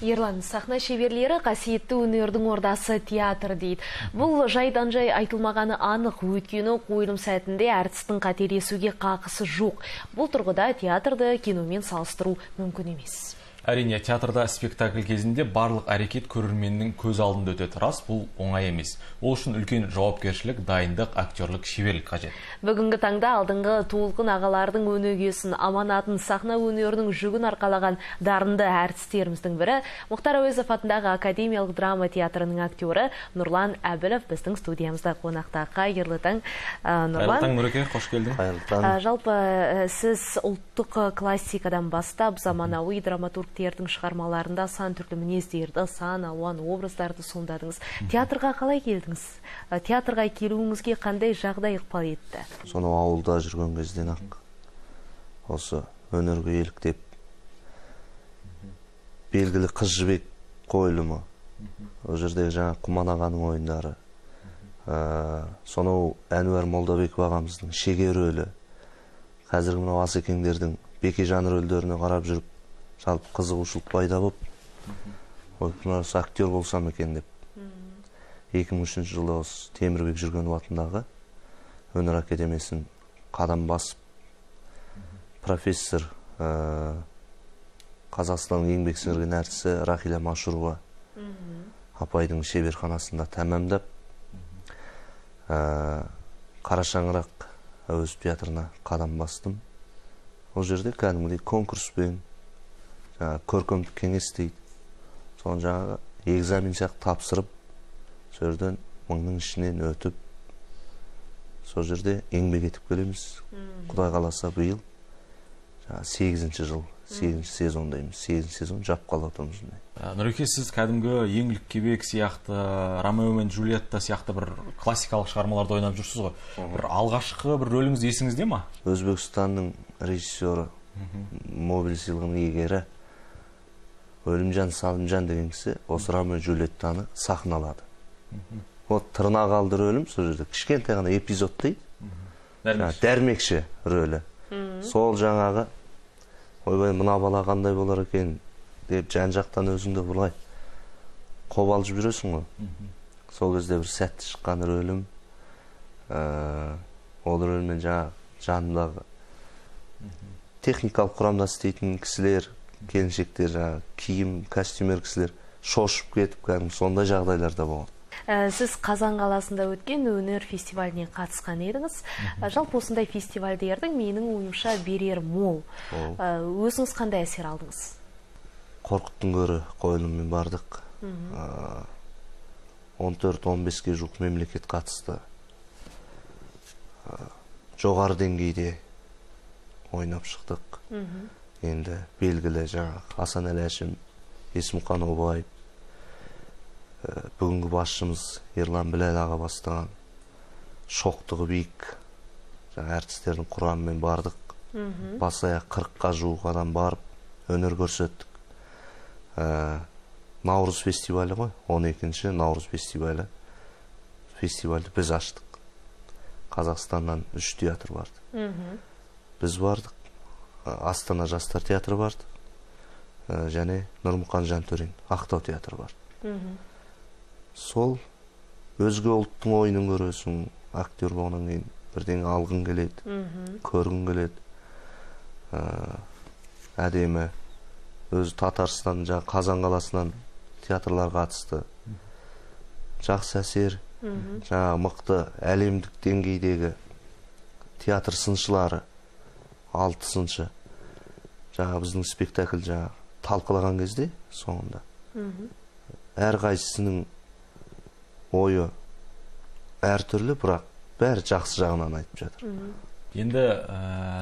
Ерлан, сахна шеберлері қасиетті өнердің ордасы театр дейді. Бұл жайдан жай айтылмағаны анық, өйткені қойылым сәтінде әртістің қателесуге қақысы жоқ. Бұл тұрғыда театрды киномен салыстыру мүмкін емес. Әрине, театрда спектакль кезінде барлық әрекет көрерменнің көз алдында өтеді. Рас, бұл оңай емес. Ол үшін үлкен жауапкершілік, дайындық, актерлік шеберлік қажет. Бүгінгі таңда алдыңғы толқын ағалардың өнегесін, аманатын, сахна өнерінің жүгін арқалаған дарынды әртістеріміздің бірі Мұхтар Әуезов атындағы академиялық драма театрының актері Нұрлан Әбілов біздің студиямызда қонақта. Қайырлы таң, Нұрлан. Қайырлы таң, Нұреке, қош келдің. Қайырлы таң. Жалпы сіз ұлттық классикадан бастап заманауи драматург шығармаларында сан түрлі мінездерді, сан алуан образдарды сомдадыңыз. Театрға қалай келдіңіз? Театрға келуіңізге қандай жағдай ықпал етті? Сонау ауылда жүрген кезден ақ осы өнерге еліктеп, белгілі Қыз Жібек қойылымы, ол жердегі жаңа Құман ағаның ойындары, сонау Әнуар Молдабеков ағамыздың Шеге рөлі, қазіргі мынау Асекеңдердің Бекежан рөлдеріне қарап жүріп, жалпы қызығушылық пайда болып, осы актер болсам екен деп. 2003 жылы осы Темірбек Жүргенов атындағы өнер академиясын қадам басып, профессор, Қазақстанның еңбек сіңірген әртісі Рахила Машурова апайдың шеберханасында тәмамдап, Қара Шаңырақ Әуезов театрына қадам бастым. Ол жерде кәдімгідей конкурспен, көркемдік кеңес дейді, соны жаңағы экзамен сияқты тапсырып, сол жерден мыңның ішінен өтіп, сол жерде еңбек етіп келеміз. Құдай қаласа биыл 8-ші жыл, 8-ші сезондаймыз, 8-ші сезон жап қалып отырмыз. Нұреке, сіз кәдімгі Еңлік Кебек сияқты, Ромео мен Джульетта сияқты бір классикалық шығармаларда ойнап жүрсіз ғой. Бір алғашқы бір рөліңіз есіңізде ма? Өзбекстанның режиссері, Нобель сыйлығының иегері Өлімжан Салымжан деген кісі осы Ромео Джульеттаны сахналады. Вот тырнақ алды рөлім сол жерде кішкентай ғана эпизод дейді. Дәрмекші рөлі. Сол жаңағы ойбай мына бала қандай болар екен деп жан жақтан өзіңді былай қобалжып жүресің ғой. Сол кезде бір сәтті шыққан рөлім, ол рөлмен жаңағы жанымдағы техникалық құрамда істейтін кісілер, келіншектер, жаңағы киім, костюмер кісілер шошып кетіп, кәдімгі сондай жағдайларда болған. Сіз Қазан қаласында өткен өнер фестиваліне қатысқан едіңіз. Жалпы осындай фестивальдердің менің ойымша берер мол. Өзіңіз қандай әсер алдыңыз? Қорқыттың көрі қойылымымен бардық. 14-15-ке жуық мемлекет қатысты. Жоғары деңгейде ойнап шықтық. Енді белгілі жаңағы Асанәлі Әшім, Есмұқан Обаев, бүгінгі басшымыз Ерлан Біләл аға бастаған шоқтығы биік жаңа әртістердің құрамымен бардық. Бас аяқ 40-қа жуық адам барып өнер көрсеттік. Наурыз фестивалі ғой, 12-ші Наурыз фестивалі. Фестивальді біз аштық. Қазақстаннан 3 театр барды. Біз бардық, Астана жастар театры барды, және Нұрмұқан Жантөрин Ақтау театры барды. Сол өзге ұлттың ойынын көресің, актер болғаннан кейін бірдеңе алғың келеді, көргің келеді. Әдемі. Өзі Татарстан, жаңа Қазан қаласынан театрлар қатысты. Жақсы әсер, жаңа мықты әлемдік деңгейдегі театр сыншылары, 6 сыншы. Жаңа біздің спектакль жаңа талқылаған кезде соңында әрқайсысының ойы әртүрлі, бірақ бәрі жақсы жағынан айтып жатыр. Енді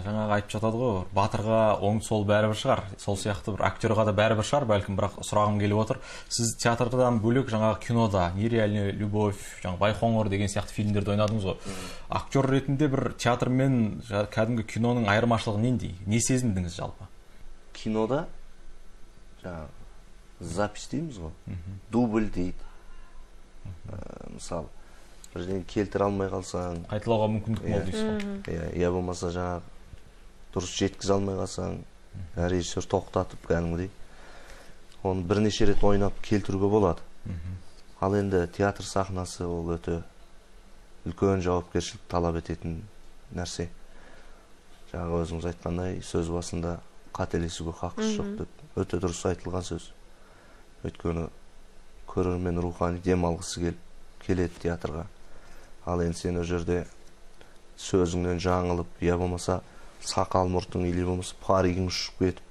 жаңағы айтып жатады ғой, батырға оң сол бәрібір шығар, сол сияқты бір актерға да бәрібір шығар бәлкім, бірақ сұрағым келіп отыр. Сіз театрдан бөлек жаңағы кинода Нереальная любовь, жаңағы Байқоңыр деген сияқты фильмдерді ойнадыңыз ғой. Актер ретінде бір театр мен кәдімгі киноның айырмашылығы нендей? Не сезіндіңіз жалпы? Кинода жаңағы запись дейміз ғой, дубль дейді. Мысалы, бірдеңе келтіре алмай қалсаң, қайталауға мүмкіндік мол дейсіз ғой. Иә, я болмаса жаңағы дұрыс жеткізе алмай қалсаң, режиссер тоқтатып кәдімгідей Оны бірнеше рет ойнап келтіруге болады. Ал енді театр сахнасы ол өте үлкен жауапкершілік талап ететін нәрсе. Жаңа өзіңіз айтқандай, сөз басында қателесуге хақысы жоқ деп өте дұрыс айтылған сөз. Өйткені көрермен рухани демалғысы келіп келеді театрға. Ал енді сен ол жерде сөзіңнен жаңылып, я болмаса сақал мұртың или болмаса паригің ұшып кетіп,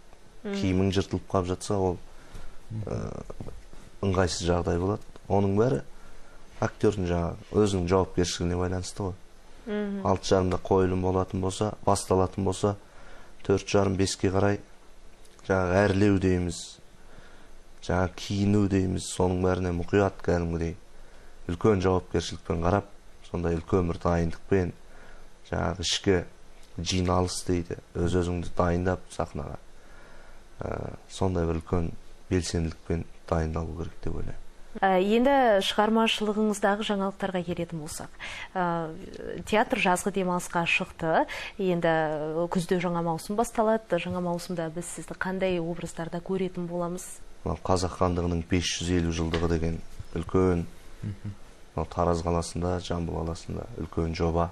киімің жыртылып қалып жатса, ол ыңғайсыз жағдай болады. Оның бәрі актердің жаңағы өзінің жауапкершілігіне байланысты ғой. 6:30-да қойылым болатын болса, басталатын болса, 4:30-5-ке қарай жаңағы әрлеу дейміз, жаңағы киіну дейміз, соның бәріне мұқият кәдімгідей үлкен жауапкершілікпен қарап, сондай үлкен бір дайындықпен жаңағы ішкі жиналыс дейді, өз-өзіңді дайындап сахнаға, сондай бір үлкен белсенділікпен дайындалу керек деп ойлаймын. Енді шығармашылығыңыздағы жаңалықтарға келетін болсақ, театр жазғы демалысқа шықты. Енді күзде жаңа маусым басталады. Жаңа маусымда біз сізді қандай образдарда көретін боламыз? Қазақ хандығының 550 жылдығы деген үлкен, Тараз қаласында, Жамбыл қаласында үлкен жоба,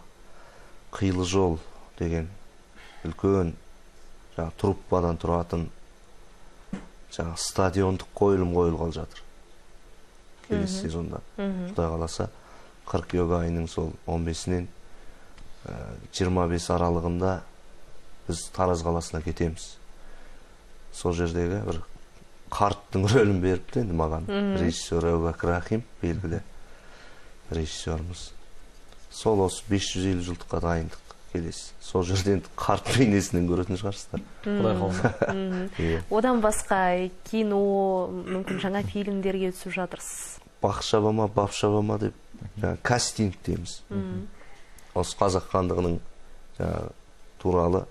Қилы жол деген үлкен жаңа труппадан тұратын жаңа стадиондық қойылым қойылғалы жатыр. Келесі сезонда, Құдай қаласа, қыркүйек айының сол 15-інен 25 аралығында біз Тараз қаласына кетеміз. Сол жердегі бір қарттың рөлін беріпті енді маған режиссер Әубәкір Рахим, белгілі режиссеріміз. Сол осы 550 жылдыққа дайындық келесі. Сол жерден қарт бейнесінен көретін шығарсыздар. Құдай қаласа. Одан басқа кино, мүмкін жаңа фильмдерге түсіп жатырсыз. Бақ шаба ма, бап шаба ма деп жаңа кастинг дейміз. Осы Қазақ хандығының жаңа туралы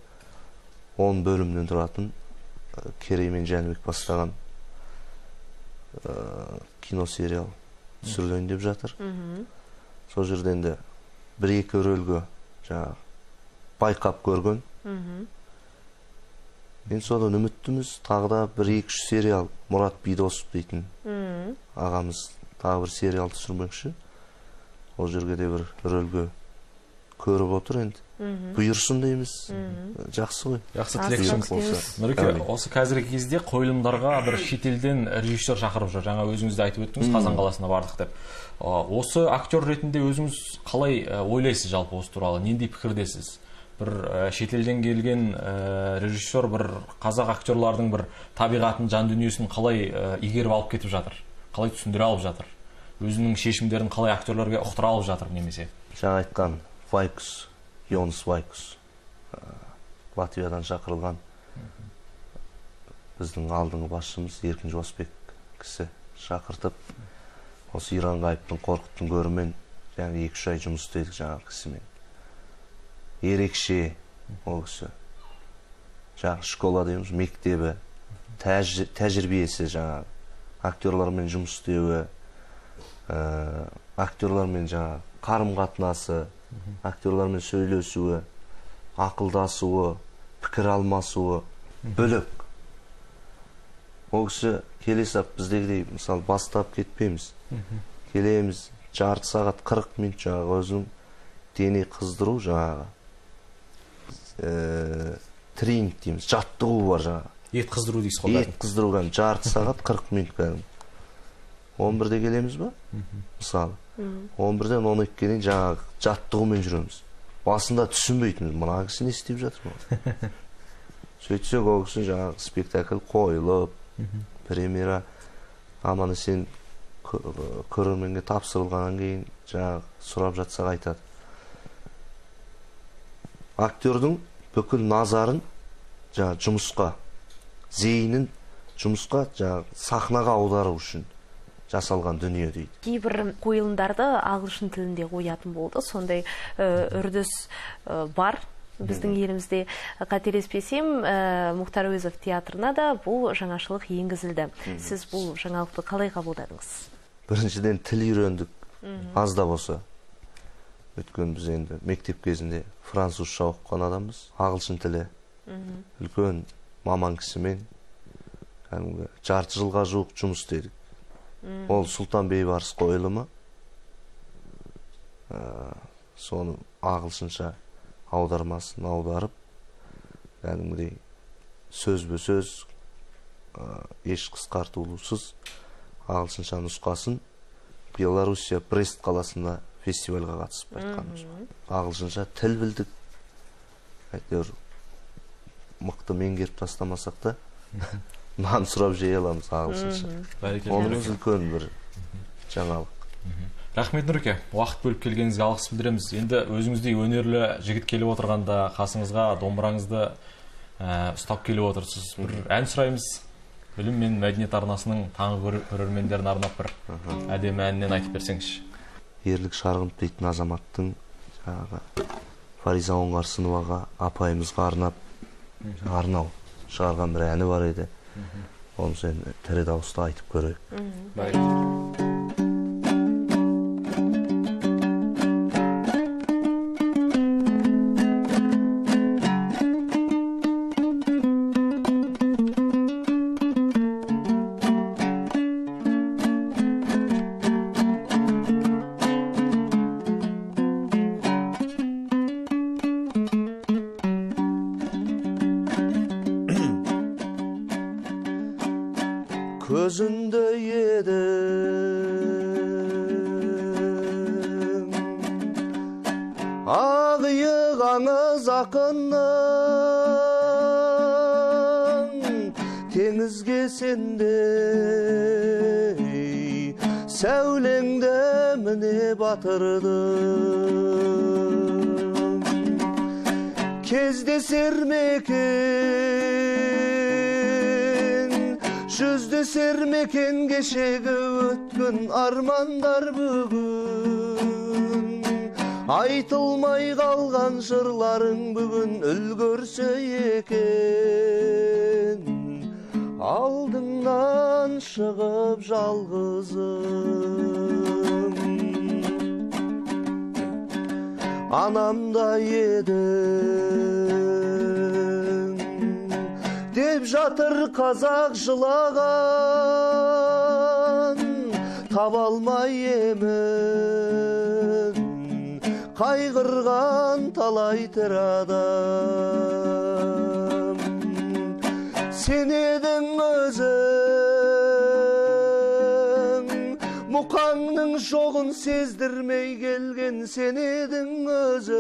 10 бөлімнен тұратын Керей мен Жәнібек бастаған киносериал түсірілейін деп жатыр. Сол жерде енді бір-екі рөлге жаңағы байқап көрген. Мен содан үміттіміз, тағы да бір-екі-үш сериал, Мұрат Бидосов дейтін ағамыз тағы бір сериал түсірмекші. Ол жерге де бір рөлге көріп отыр енді. Бұйырсын дейміз. Жақсы ғой. Жақсы тілекшіміз. Нұреке, осы қазіргі кезде қойылымдарға бір шетелден режиссер шақырып жүр. Жаңа өзіңіз де айтып өттіңіз, Қазан қаласына бардық деп. Осы актер ретінде өзіңіз қалай ойлайсыз жалпы осы туралы? Нендей пікірдесіз? Бір шетелден келген режиссер бір қазақ актерлардың бір табиғатын, жан дүниесін қалай игеріп алып кетіп жатыр? Қалай түсіндіре алып жатыр? Өзінің шешімдерін қалай актерлерге ұқтыра алып жатыр немесе? Жаңа айтқан Вайкус, Йонс Вайкус, Латвиядан шақырылған біздің алдыңғы басшымыз Еркін Жуасбек кісі шақыртып, осы Иран ғайыптың Қорқыттың көрімен жаңа 2-3 ай жұмыс істедік жаңағы кісімен. Ерекше ол кісі. Жаңағы школа дейміз, мектебі, тәжірибесі жаңағы актерлармен жұмыс істеуі, актерлармен жаңағы қарым-қатынасы, актерлармен сөйлесуі, ақылдасуы, пікір алмасуы бөлек. Ол кісі келе сап біздегідей, мысалы, бастап кетпейміз. Келеміз, жарты сағат 40 минут жаңағы өзінің дене қыздыру жаңағы тренинг дейміз, жаттығу бар жаңағы. Ет қыздыру дейсіз ғой. Ет қыздыру кәдімгі жарты сағат 40 минут кәдімгі. 11-де келеміз ба? Мысалы, 11-ден 12-ге дейін жаңағы жаттығумен жүреміз. Басында түсінбейтінбіз, мына кісі не істеп жатыр? Сөйтсек, ол кісі жаңағы спектакль қойылып, премьера аман-есен көрерменге тапсырылғаннан кейін жаңағы сұрап жатсақ айтады. Актердің бүкіл назарын жаңағы жұмысқа, зейінін жұмысқа, жаңағы сахнаға аудару үшін жасалған дүние дейді. Кейбір қойылымдарды ағылшын тілінде қоятын болды. Сондай үрдіс бар біздің елімізде. Қателеспесем, Мұхтар Әуезов театрына да бұл жаңашылық енгізілді. Сіз бұл жаңалықты қалай қабылдадыңыз? Біріншіден тіл үйрендік, аз да болса. Өйткені біз енді мектеп кезінде французша оқыған адамбыз. Ағылшын тілі үлкен маман кісімен Кәдімгі жарты жылға жуық жұмыс істедік. Ол Сұлтан Бейбарыс қойылымы. Соны ағылшынша аудармасын аударып, кәдімгідей сөзбе-сөз, еш қысқартулусыз ағылшынша нұсқасын Белоруссия Брест қаласында фестивальға қатысып қайтқанбыз. Ағылшынша тіл білдік. Әйтеуір мықты меңгеріп тастамасақ та нан сұрап жей аламыз ағылшынша. Оның үлкен бір жаңалық. Рахмет, Нұреке, уақыт бөліп келгеніңізге алғыс білдіреміз. Енді өзіңіздей өнерлі жігіт келіп отырғанда қасыңызға домбыраңызды ұстап келіп отырсыз. Бір ән сұраймыз. Білім мен мәдениет арнасының таңғы көрермендеріне арнап бір әдемі әннен айтып берсеңізші. Ерлік Шарғынов дейтін азаматтың жаңағы Фариза Оңғарсыноваға апайымызға арнап арнау шығарған бір әні бар еді. Оны сен тірі дауыста айтып көрейік. Көзінде едің ақ аңыз ақынның, теңізге сендей сәулеңді міне батырдың. Кездесер ме екен, жүздесер ме екен кешегі өткен армандар бүгін? Айтылмай қалған жырларың бүгін үлгерсе екен, алдыңнан шығып жалғызым. Анамда едің деп жатыр қазақ жылаған, таба алмай емін қайғырған талай тірі адам. Сен едің өзің Мұқаңның жоғын сездірмей келген, сен едің өзің.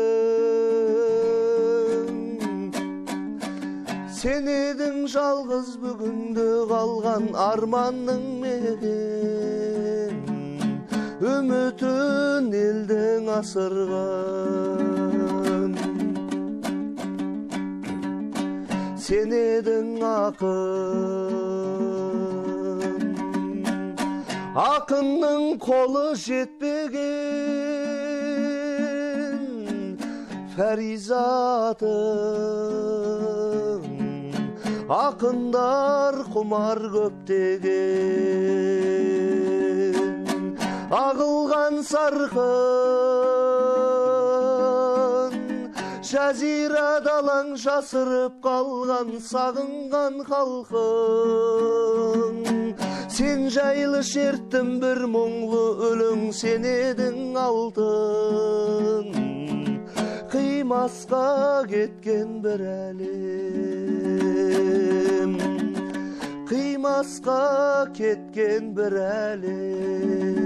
Сен едің жалғыз бүгінде қалған арманның мекен, үмітін елдің асырған. Сен едің ақын, ақынның қолы жетпеген Фаризатың, ақындар құмар көптеген. Ағылған сарқын жазира далаң жасырып қалған сағынған халқың. Сен жайлы шерттім бір мұңлы өлең, сен едің алтын қимасқа кеткен бір әлем, қимасқа кеткен бір әлем.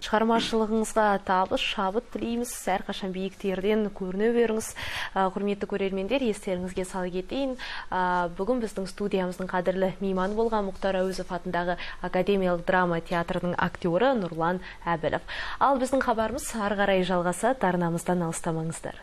Шығармашылығыңызға табыс, шабыт тілейміз. Әрқашан биіктерден көріне беріңіз. Құрметті көрермендер, естеріңізге сала кетейін. Бүгін біздің студиямыздың қадірлі мейманы болған Мұхтар Әуезов атындағы академиялық драма театрының актері Нұрлан Әбілов. Ал біздің хабарымыз ары қарай жалғасады, арнамыздан алыстамаңыздар.